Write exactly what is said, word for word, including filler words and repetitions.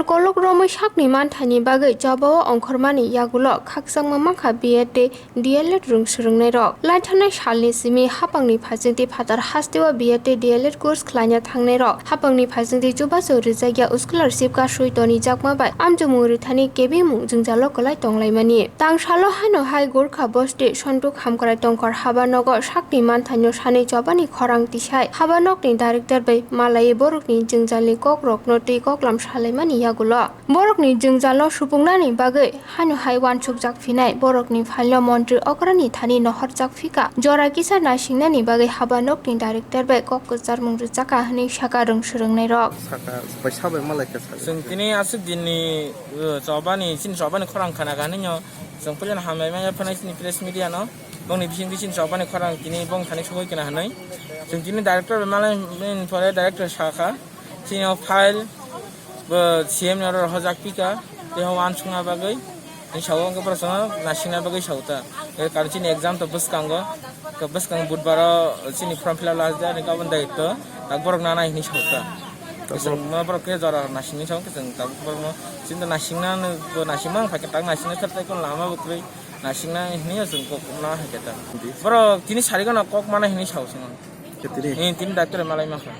Kolok romwi sakni manthani bagwi chobao ongkhormani yagulo khakchangma mankha B Ed tei D L Ed rwng swrwngnairok. Laithanai salni simi hapangni phaisingtwi phatar hasteo B Ed tei D L Ed course khlaina thangnairok hapangni phaisingtwi chubachu rijakya scholarship kasui tonijakma bai amchomung rithani kebimung jwngjalo kwlai tonglaimani. Tangsalo hano hai Gorkha bosti Sontuk Hamkrai Tongkhor haba nogo sakni manthaino sanwi chobani khorang tisai haba nokni director bai malaiwi borokni jwngjalni kokrokno twi koklam salaimani yagulo. Borokni jwngjalo supungnani bagwi hano hai uansukjak phinai borokni phailo montri okrani thani nohorjak phika jora kisa naisingnani bagwi haba nokni director bai kok kwcharmung rwchaka hwnwi saka rwng swrwngnairok. Saka bai sabai malai kha saka. Chwng tini aswk dinni, uh, chobani, chini chobani khorang khana kha hwnwi no chwng puilano hambai manya phano chini press media no. Bongni bisingtwi chini chobani khorang tini bong thani sogwi kana hwnwi. Chwng tini director bai malai pore director sakha. Chini o file bo C M ni oro rohorjak pika, tei o uansukna bagwi, ni sao wngkha borok chwngno naisingna bagwi sao ta. Tei karon chini exam to bwskango, to bwskang budbaro chini form fill up last day, ani kabon dai to, tak borok nanai hinwi sao ta. Tabuk. Chwng ma borok khe jora naisingni sao, chwng tabuk borokno chini to naisingna, naisingma wngkha khe tak naisingna thar tei kono lama bo kwrwi, naisingna hinwi chwng kok na hai khe ta. Borok tini sari gana kok mana hinwi sao chwngno. Khe tini? Eh, tini doctor malai mankha.